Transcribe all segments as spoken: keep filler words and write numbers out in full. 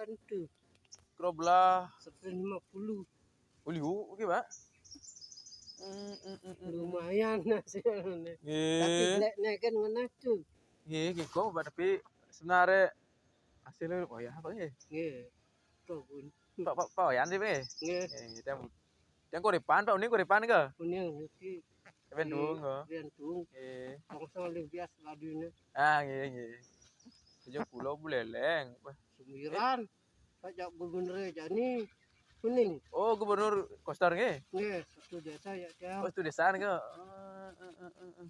Tentu. Keroblah. Seratus lima puluh. Boleh, oke, Pak. Hmm, hmm, hmm, hmm. Lumayan hasilnya. Tapi nggih. Lek neken ngene tuh. Nggih, nggih, kok, Pak, tapi sebenarnya hasilnya, oh ya, apa nggih? Nggih. Tuh, pun. Pak, Pak, Pak Wayan sih, Pak. Nggih. Nggih, dia, dia Korban, Pak, ini Korban ke? Kuning, iki. Tapi Ndung, kok. Iya, Ndung. Nggih. Langsung lebih biasa ladune. Ah, nggih, nggih. Aja kula buleleng. Wah. Sumiran. Pak, jak gubernur jani kuning. Oh, gubernur Kostar nggih? Nggih, satu desa ya, dia. Oh, satu desa nggih. Eh, eh, eh, eh, eh.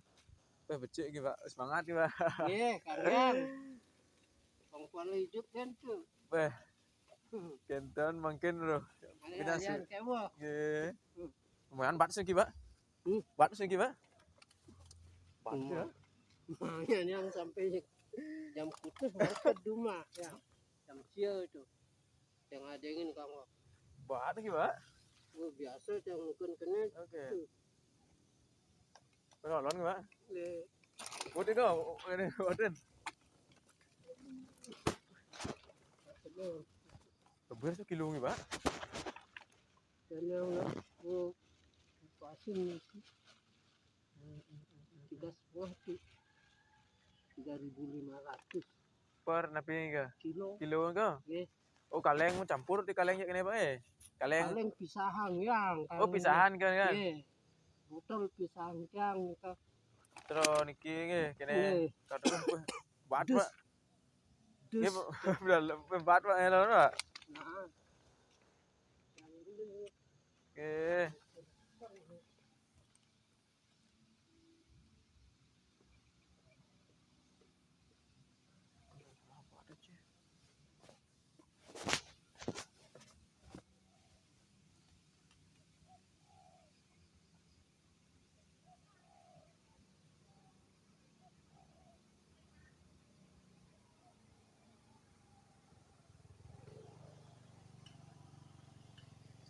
Wah, becik iki, Pak. Semangat iki, Pak. Nggih, kalian. Wong kuwi hidup kan tuh. Wah. Kenten mungkin, Bro. Alian, alian, kebo. Nggih. Hmm. Lumayan bat sih, Pak. Hmm. Bat sih, Pak. Bat ya. Lumayan yang sampai jam putus berangkat rumah ya. Jam sia itu. Yang ada ingin kamu. Bat lagi, Pak. Oh, biasa yang mungkin kena. Oke. Tuh. Penolong, Pak. Le. Boten kok, ini boten. Bener sekilo nggih, Pak. Dan yang aku pasin itu tiga setengah tuh, tiga ribu lima ratus. Per napi ke? Kilo. Kilo ke? Nggih. Oh, kaleng campur di kaleng kene, Pak, eh? Kaleng. Kaleng pisahan yang. Oh, pisahan kan, kan? Nggih. Botol pisahan yang itu. Terus niki nggih, kene. Nggih. Kadung, wah, bat, dus. Pak. Dus. Nggih, Bu. Bener, bat, Pak, ya, Pak. Nah. Oke.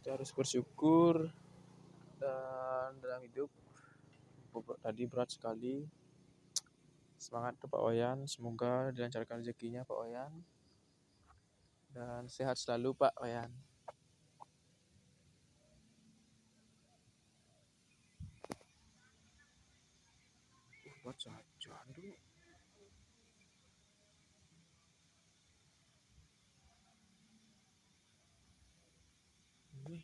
Kita harus bersyukur dan dalam hidup. Tadi berat sekali. Semangat tuh Pak Wayan, semoga dilancarkan rezekinya Pak Wayan. Dan sehat selalu Pak Wayan. Buat saja dulu. Ini.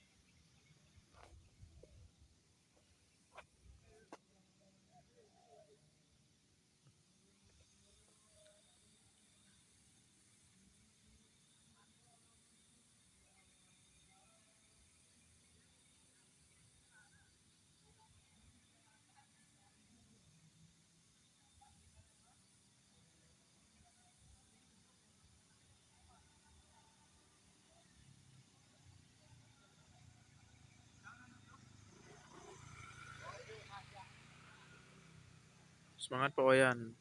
Semangat Pak Wayan.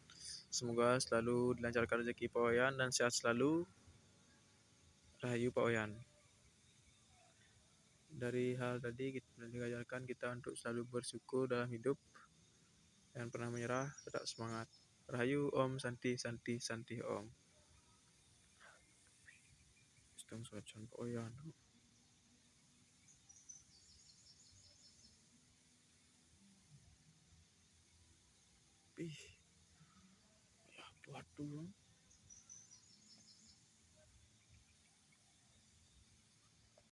Semoga selalu dilancarkan rezeki Pak Wayan dan sehat selalu. Rahayu Pak Wayan. Dari hal tadi kita diajarkan kita untuk selalu bersyukur dalam hidup. Jangan pernah menyerah, tetap semangat. Rahayu Om Santi, Santi, Santi Om. Setengah sajan Pak Wayan. Ih. Ya, waduh.